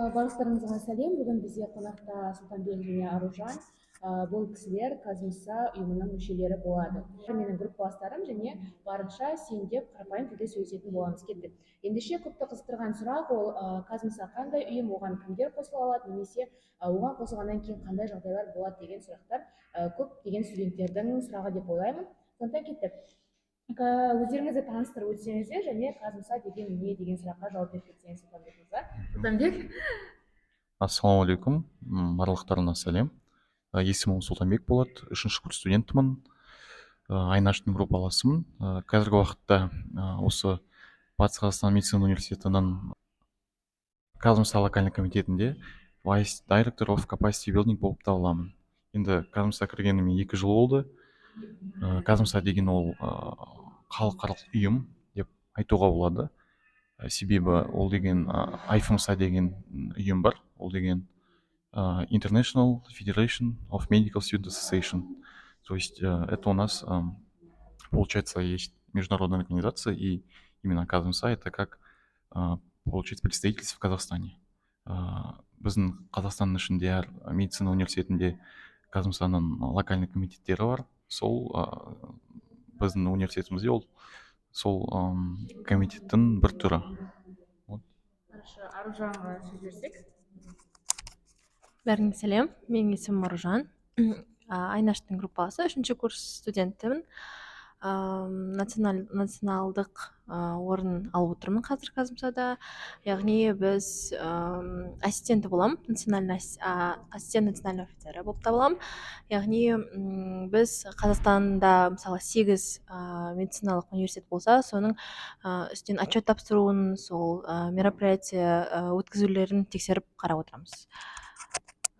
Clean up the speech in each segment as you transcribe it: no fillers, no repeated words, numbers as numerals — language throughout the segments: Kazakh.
Барлықтарыңызға сәлем! Бүгін бізде қонақта Сұлтанбек және Аружан. Бұл кісілер КазМСА ұйымының мүшелері болады. Менің группаластарым және барынша сен деп, қарапайым тілде сөйлесетін боламыз. Кеттік! Ендеше, көпті қызықтырған сұрақ ол: КазМСА қандай ұйым, оған кімдер қосыла алады немесе оған қосылғаннан кейін қандай жағдайлар болады деген сұрақтар көптеген студенттердің сұрағы деп ойлаймын. Сондықтан кеттік! Өздеріңізді таныстырып өтсеңіздер және КазМСА деген не деген сұраққа жауап беріп кетсеңіз, Сұлтанбек мырза. Сұлтанбек. Ассалаумағалейкум, барлықтарына сәлем! Есімім Сұлтанбек болады, үшінші курс студентімін, Айнаштың группаласымын. Қазіргі уақытта осы Батыс Қазақстан медицина университетінің КазМСА локальный комитетінде vice director of capacity building болып табыламын. Енді КазМСА кіргеніме 2 жыл болды. КазМСА деген ол халықаралық ұйым деп айтуға болады. Себебі ол деген IFMSA деген ұйым бар, ол деген International Federation of Medical Student Association, то есть это у нас, получается, есть международная организация, и именно КазМСА — это как, получается, представительство в Казахстане. Біздің Қазақстанның ішінде әр медицина университетінде КазМСАның локальный комитеттері бар. Сол біздің университетімізде ол сол комитеттің бір түрі. Вот. Хорошо, Аружанға сөз берсек. Бәріңе сәлем! Менің есімім Аружан. Айнаштың группаласы, үшінші курс студентімін. Националдық орын алып отырмын қазір КазМСАда, яғни біз ассистенті боламын, национальный ассистент национального офицера болып табыламын. Яғни біз Қазақстанда, мысалы, сегіз медициналық университет болса, соның үстінен отчет тапсыруын, сол мероприятие өткізулерін тексеріп, қарап отырамыз.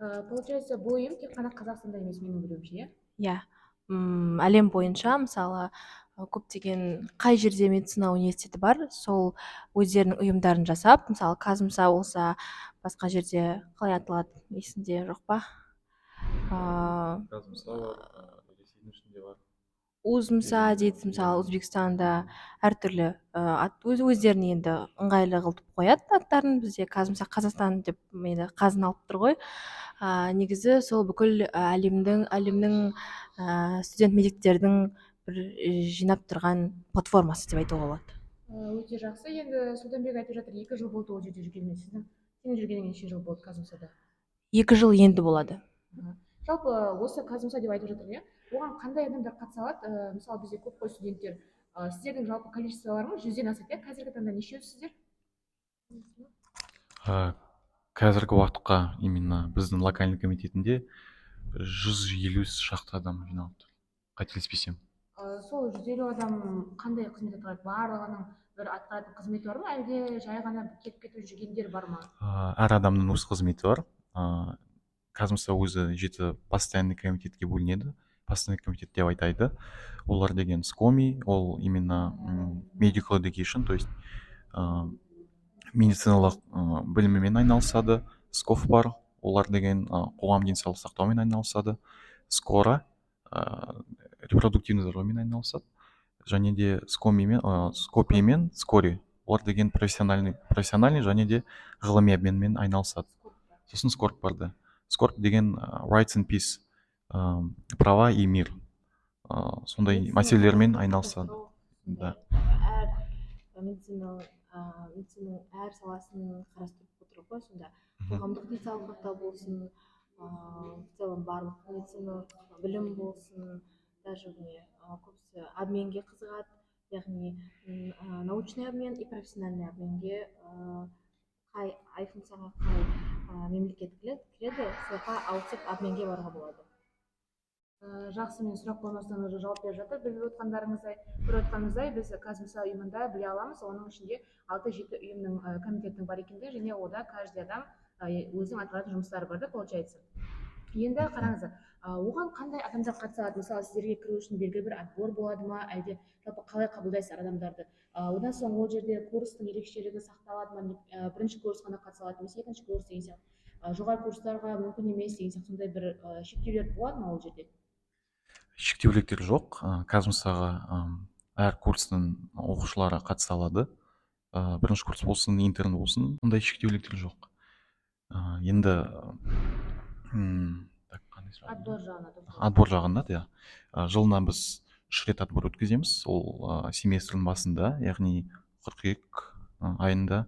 Получается, бұл ұйым тек қана Қазақстанда емес, менің білуімше, иә? Иә, әлем бойынша. Мысалы, көптеген қай жерде медицина университеті бар, сол өздерінің ұйымдарын жасап, мысалы, КазМСА болса, басқа жерде қалай аталады, есіңде жоқ па? КазМСА бар, Ресейдің ішінде бар. УЗМСА дейді, мысалы, Өзбекстанда әртүрлі ат, өз өздеріне енді ыңғайлы қылып қояды аттарын. Бізде КазМСА Қазақстан деп енді қазын алып тұр ғой. Негізі сол бүкіл әлемнің студент медиктердің бір жинап тұрған платформасы деп айтуға болады. Өте жақсы. Енді Сұлтанбек айтып жатыр, 2 жыл болды ол жерде жүргеніме. Сенің жүргеніңе неше жыл болды КазМСАда? 2 жыл енді болады. Жалпы, осы КазМСА деп айтып жатыр, иә, оған қандай адамдар қатыса алады? Мысалы, бізде көп қой студенттер. Сіздердің жалпы количестволарыңыз 100-ден асады, иә? Қазіргі таңда нешеусіздер? Қазіргі уақытқа именно біздің локальный комитетінде 150 шақты адам жиналып тұр, қателеспесем. Сол 150 адам қандай қызмет атқарады? Барлығының бір атқаратын қызметі бар ма, әлде жай ғана келіп кетіп жүргендер бар ма? Әр адамның өз қызметі бар. КазМСА өзі жеті постоянный комитетке бөлінеді, постоянный комитет деп айтайды. Олар деген СКОМИ, ол именно medical education, то есть медициналық білімімен айналысады. СКОФ бар, олар деген қоғам денсаулық сақтаумен айналысады. СКОРА репродуктивный здоровьемен айналысады. Және де СКОМИ мен СКОПИ мен СКОРИ, олар деген профессиональный және де ғылыми обменмен айналысады. Сосын СКОРП бар да. СКОРП деген rights and peace, права и мир, сондай мәселелермен айналысады да. Әр медицинаның әр саласын қарастырып отыр ғой сонда. Қоғамдық денсаулық сақтау болсын, в целом барлық медициналық білім болсын, даже міне, көбісі обменге қызығады, яғни научный обмен и профессиональный обменге. Қай IFMSA-ға қай мемлекет кіреді, сол жаққа ауысып, обменге баруға болады. Жақсы, мен сұрақ қоймастан уже жауап беріп жатыр. Біліп отқандарыңыздай, көріп отқанымыздай, біз КазМСА ұйымында біле аламыз, оның ішінде алты жеті ұйымның, комитеттің бар екендігін және ода каждый адам өзінің атқаратын жұмыстары бар да, получается. Енді қараңыздар, оған қандай адамдар қатыса алады? Мысалы, сіздерге кіру үшін белгілі бір отбор болады ма, әлде жалпы қалай қабылдайсыздар адамдарды? Одан соң ол жерде курстың ерекшелігі сақталады ма? Бірінші курс қана қатыса алады немесе екінші курс деген сияқты, жоғары курстарға мүмкін емес деген сияқты, сондай бір шектеулер болады ма ол жерде? Шектеуліктер жоқ. КазМСАға әр курстың оқушылары қатыса алады, бірінші курс болсын, интерн болсын, ондай шектеуліктер жоқ. Енді так, қандай сұрақ? Отбор жағына тоқталсақ. Отбор жағында, иә. Жылына біз үш рет отбор өткіземіз. Ол семестрдің басында, яғни қыркүйек айында,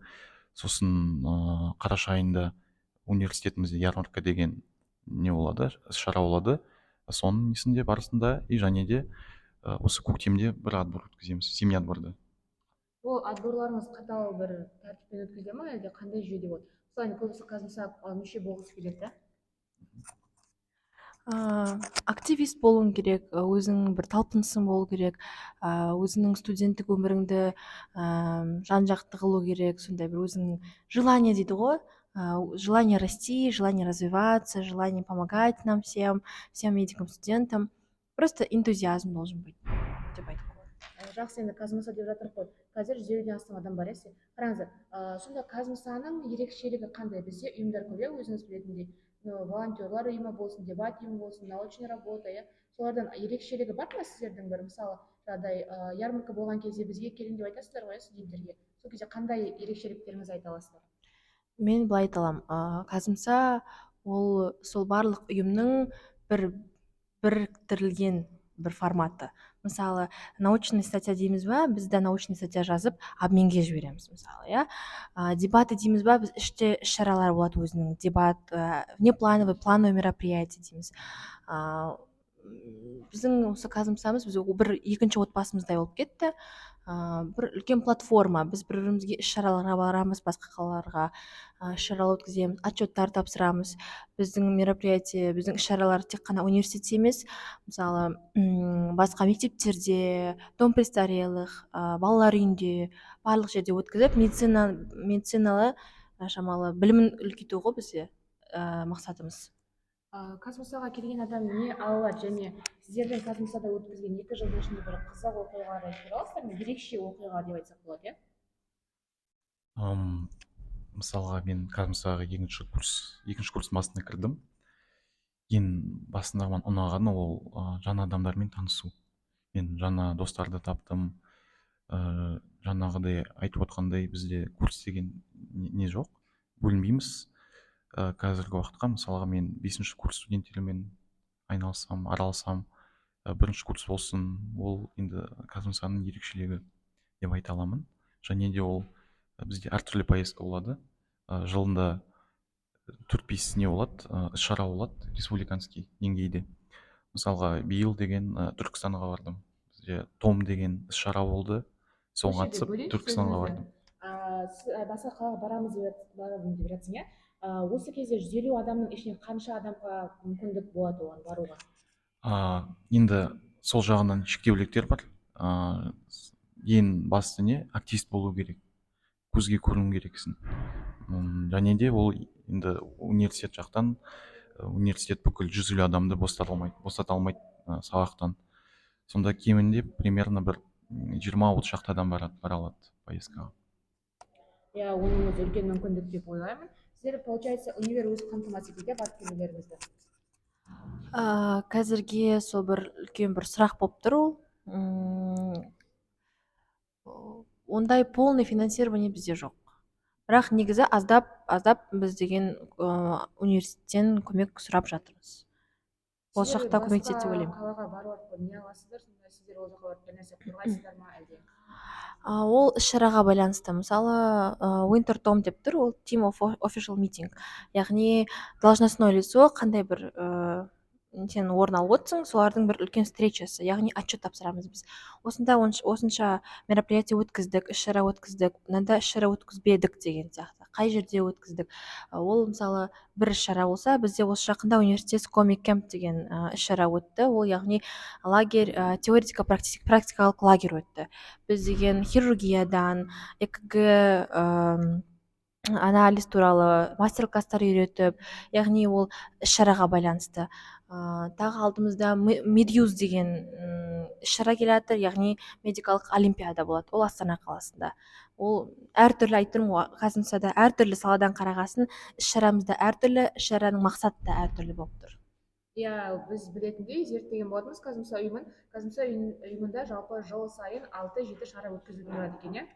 сосын қараша айында университетімізде ярмарка деген не болады, іс шара болады, соның несінде, барысында, и және де осы көктемде бір отбор өткіземіз, зимний отборды. Ол отборларыңыз қатал бір тәртіппен өткізіле ма, әлде қандай жүйеде болады? Мысалы, енді көбісі КазМСА мүше болғысы келеді да. Активист болуың керек, өзің бір талпынысың болу керек, өзіңнің студенттік өміріңді жан жақты қылу керек, сондай бір өзіңнің желание дейді ғой, желание расти, желание развиваться, желание помогать нам всем, всем медикам, студентам. Просто энтузиазм должен быть деп айтуға болады. Жақсы, енді КазМСА деп жатырмық қой, қазір 150-ден астам адам бар, иә. Қараңыздар, сонда КазМСАның ерекшелігі қандай? Бізде ұйымдар көп, иә, өзіңіз білетіндей, ну, волонтерлар ұйымы болсын, дебат ұйымы болсын, научный работа, иә. Солардан ерекшелігі бар ма сіздердің? Бір мысалы, жаңағыдай ярмарка болған кезде бізге келің деп айтасыздар ғой, иә, студенттерге. Сол кезде қандай ерекшеліктеріңізді айта аласыздар? Мен былай айта аламын: КазМСА ол сол барлық ұйымның бір біріктірілген бір форматы. Мысалы, научный статья дейміз ба, біз де научный статья жазып, обменге жібереміз, мысалы, иә. Дебаты дейміз ба, біз іште іс шаралар болады өзінің, дебат, внеплановый, плановый мероприятие дейміз. Біздің осы КазМСАмыз біз бір екінші отбасымыздай болып кетті, бір үлкен платформа. Біз бір бірімізге іс шараларға барамыз, басқа қалаларға іс шаралар өткіземіз, отчеттар тапсырамыз. Біздің мероприятие, біздің іс шаралар тек қана университетте емес, мысалы, басқа мектептерде, дом престарелых, балалар үйінде, барлық жерде өткізіп, медициналы шамалы білімін үлкейту ғой бізде мақсатымыз. КазМСАға келген адам не ала алады және сіздердің КазМСАда өткізген 2 жылдың ішінде бір қызық оқиғалар айтып бере аласыздар ма? Ерекше оқиға деп айтсақ болады, иә. Мысалға, мен КазМСАға екінші курс басында кірдім. Ең басында маған ұнағаны ол жаңа адамдармен танысу. Мен жаңа достарды таптым. Жаңағыдай айтып отқандай, бізде курс деген не жоқ, бөлінбейміз. Қазіргі уақытқа, мысалға, мен бесінші курс студенттерімен айналысамын, араласамын, бірінші курс болсын. Ол енді КазМСАның ерекшелігі деп айта аламын. Және де ол бізде әртүрлі поездка болады. Жылында төрт бес не болады, іс шара болады республиканский деңгейде. Мысалға, биыл деген Түркістанға бардым, бізде ТОМ деген іс шара болды, соған Осы жерде қатысып бөлейінші Түркістанға сөзіңізді. бардым. Сіз басқа қалаға барамыз деп барамын деп жатсың, иә. Осы кезде 150 адамның ішінен қанша адамға мүмкіндік болады оған баруға? Енді сол жағынан шектеуліктер бар. Ең басты не, активист болу керек, көзге көріну керексің. Және де ол енді университет жақтан, университет бүкіл 150 адамды босата алмайды сабақтан. Сонда кемінде примерно бір 20-30 шақты адам барады, бара алады поездкаға. Иә, оның өзі үлкен мүмкіндік деп ойлаймын. Сіздер, получается, универ өзі қамтамасыз етеді, иә, барып келулеріңізді? Қазірге сол бір үлкен бір сұрақ болып тұр ол. Ондай полный финансирование бізде жоқ, бірақ негізі аздап аздап біз деген университеттен көмек сұрап жатырмыз. Болашақта Сіздер көмектеседі деп басқа ойлаймын. қалаға бару арқылы не аласыздар сонда? Сіздер ол жаққа барып бір нәрсе қорғайсыздар ма әлде? Ол іс шараға байланысты. Мысалы, Winter Tom деп тұр, ол Team of Official Meeting, яғни должностное лицо қандай бір сен орын алып отырсың, солардың бір үлкен встречасы, яғни отчет тапсырамыз. Біз осында осынша мероприятие өткіздік, іс шара өткіздік, мынанда іс шара өткізбедік деген сияқты, қай жерде өткіздік. Ол, мысалы, бір іс шара болса, бізде осы жақында университет Comic Camp деген іс шара өтті. Ол, яғни, лагерь, теоретика практикалық лагерь өтті. Біз деген хирургиядан, ЭКГ анализ туралы мастер класстар үйретіп, яғни ол іс шараға байланысты. Тағы алдымызда Медюз деген іс шара келе жатыр, яғни медикалық олимпиада болады, ол Астана қаласында. Ол әртүрлі, айтып тұрмын ғой, КазМСАда әртүрлі саладан қарағасын, іс шарамыз да әртүрлі, іс шараның мақсаты да әртүрлі болып тұр. Иә, біз білетіндей, зерттеген болатынбыз КазМСА ұйымын. КазМСА ұйымында жалпы жыл сайын алты жеті шара өткізіліп тұрады екен, иә?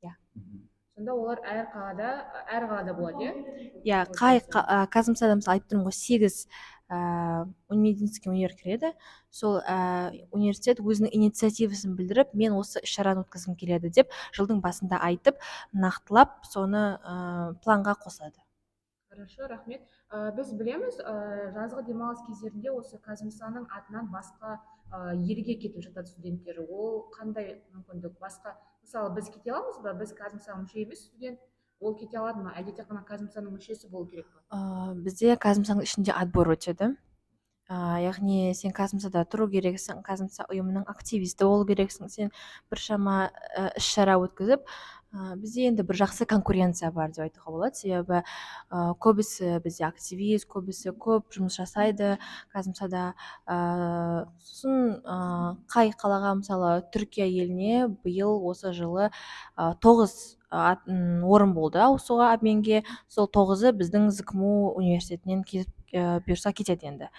Иә. Сонда олар әр қалада болады, иә? Иә, қай КазМСАда, мысалы, айтып тұрмын ғой, сегіз медицинский универ кіреді. Сол университет өзінің инициативасын білдіріп, мен осы іс шараны өткізгім келеді деп жылдың басында айтып, нақтылап соны планға қосады. Хорошо, рахмет. Біз білеміз, жазғы демалыс кездерінде осы КазМСАның атынан басқа елге кетіп жатады студенттер. Ол қандай мүмкіндік? Басқа, мысалы, біз кете аламыз ба? Біз КазМСАға мүше емес студент, ол кете алады ма, әлде тек қана КазМСАның мүшесі болу керек па? Бізде КазМСАның ішінде отбор өтеді. Яғни сен КазМСАда тұру керексің, КазМСА ұйымының активисті болу керексің, сен біршама іс шара өткізіп. Бізде енді бір жақсы конкуренция бар деп айтуға болады, себебі көбісі бізде активист, көбісі көп жұмыс жасайды КазМСАда. Сосын қай қалаға, мысалы, Түркия еліне биыл осы жылы тоғыз орын болды ауысуға, обменге. Сол тоғызы біздің ЗКМУ университетінен кетіп, бұйырса, кетеді енді.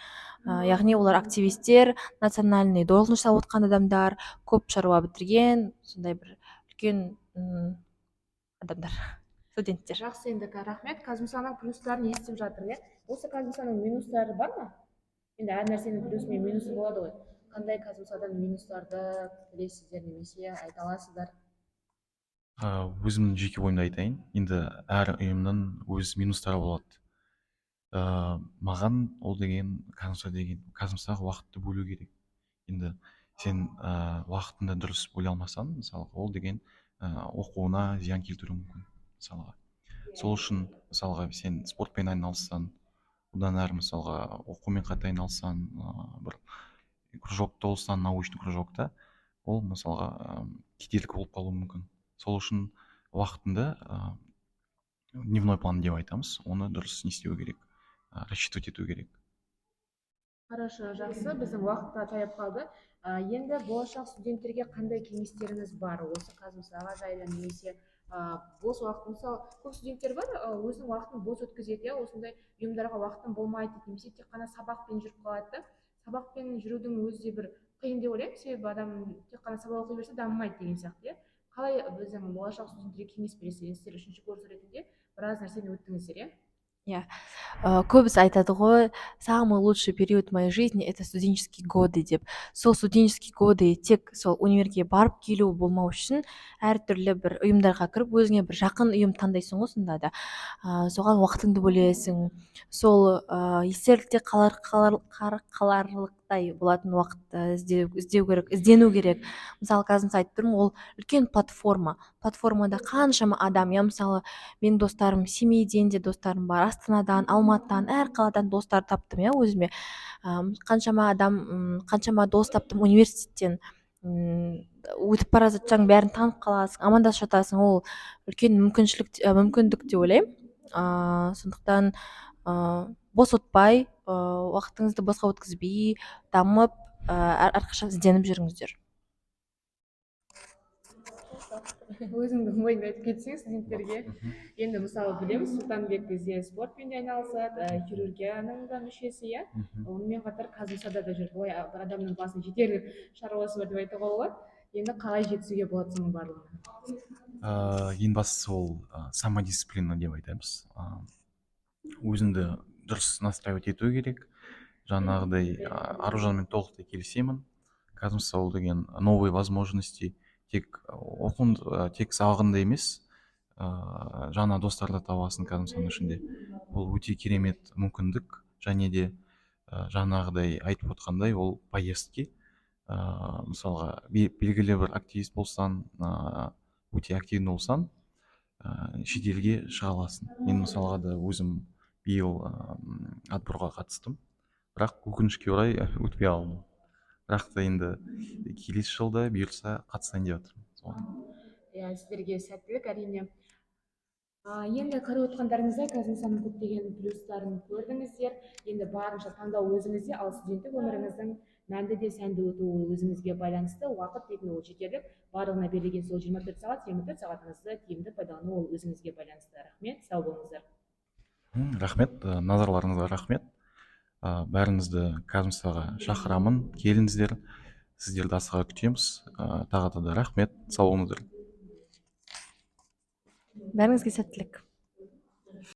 Яғни олар активистер, национальный должность алып отқан адамдар, көп шаруа бітірген, сондай бір үлкен адамдар, студенттер. Жақсы, енді рахмет. КазМСАның плюстарын естіп жатыр, иә. Осы КазМСАның минустары бар ма? Енді әр нәрсенің плюсы мен минусы болады ғой. Қандай КазМСАдан минустарды білесіздер немесе айта аласыздар? Өзімнің жеке ойымды айтайын. Енді әр ұйымның өз минустары болады. Маған ол деген КазМСА деген, КазМСАға уақытты бөлу керек. Енді сен уақытыңды дұрыс бөле алмасаң, мысалға, ол деген оқуына зиян келтіруі мүмкін, мысалға. Сол үшін, мысалға, сен спортпен айналыссаң, одан әрі, мысалға, оқумен қатты айналыссаң, бір кружокта болсаң, научный кружокта, ол, мысалға, кедергі болып қалуы мүмкін. Сол үшін уақытыңды, дневной план деп айтамыз, оны дұрыс не істеу керек, рассчитывать ету керек. Хорошо, жақсы, біздің уақыт та таяп қалды. Енді болашақ студенттерге қандай кеңестеріңіз бар осы КазМСАға жайлы немесе бос уақыт? Мысалы, көп студенттер бар, өзінің уақытын бос өткізеді, иә, осындай ұйымдарға уақытым болмайды дейді немесе тек қана сабақпен жүріп қалады да. Сабақпен жүрудің өзі де бір қиын деп ойлаймын, себебі адам тек қана сабақ оқи берсе, дамымайды деген сияқты, иә. Қалай біздің болашақ студенттерге кеңес бересіздер? Сіздер үшінші курс ретінде біраз нәрсені өттіңіздер, иә? Иә. Көбісі айтады ғой, самый лучший период моей жизни — это студенческие годы деп. Сол студенческие годы тек сол универге барып келу болмау үшін әртүрлі бір ұйымдарға кіріп, өзіңе бір жақын ұйым таңдайсың ғой сонда да. Соған уақытыңды бөлесің. Сол естелікте қалар, қалар, қаларлықтай болатын уақытты іздеу керек, іздену керек. Мысалы, қазір айтып тұрмын, ол үлкен платформа. Платформада қаншама адам, иә, мысалы, менің достарым Семейден де достарым бар, Астанадан, Алматыдан, әр қаладан достар таптым, иә, өзіме. Қаншама адам, қаншама дос таптым университеттен. Өтіп бара жатсаң, бәрін танып қаласың, амандасып жатасың. Ол үлкен мүмкіншілік, мүмкіндік деп ойлаймын. Сондықтан бос отпай, уақытыңызды босқа өткізбей, дамып, әрқашан ізденіп жүріңіздер. Өзіңнің ойыңды айтып кетсең студенттерге. Енді, мысалы, білеміз, Сұлтанбек бізде спортпен де айналысады, хирургияның да мүшесі, иә. Онымен қатар КазМСАда да жүр. Былай бір адамның басында жетерлік шаруасы бар деп айтуға болады. Енді қалай жетісуге болады соның барлығына? Ең бастысы ол самодисциплина деп айтамыз. Өзіңді дұрыс настраивать ету керек. Жаңағыдай, Аружанмен толықтай келісемін. КазМСА ол деген новые возможности, тек оқуын, тек сабағында емес, жаңа достарды табасың КазМСАның ішінде. Бұл өте керемет мүмкіндік. Және де жаңағыдай айтып отқандай, ол поездки, мысалға, белгілі бір активист болсаң, өте активный болсаң, шетелге шыға аласың. Мен, мысалға да, өзім биыл отборға қатыстым, бірақ өкінішке орай өтпей қалдым. Бірақ та енді келесі жылда бұйырса, қатысайын деп жатырмын соған. Иә, сіздерге сәттілік, әрине. Енді көріп отқандарыңыздай, КазМСАның көптеген плюстарын көрдіңіздер. Енді барынша таңдау өзіңізде, ал студенттік өміріңіздің мәнді де сәнді өтуі өзіңізге байланысты. Уақыт дейтін ол жетерлік, барлығына берілген сол 24 сағат, 24 сағатыңызды тиімді пайдалану ол өзіңізге байланысты. Рахмет, сау болыңыздар. Рахмет, назарларыңызға рахмет. Бәріңізді КазМСАға шақырамын, келіңіздер, сіздерді асыға күтеміз. Тағы да рахмет, сау болыңыздар. Бәріңізге сәттілік!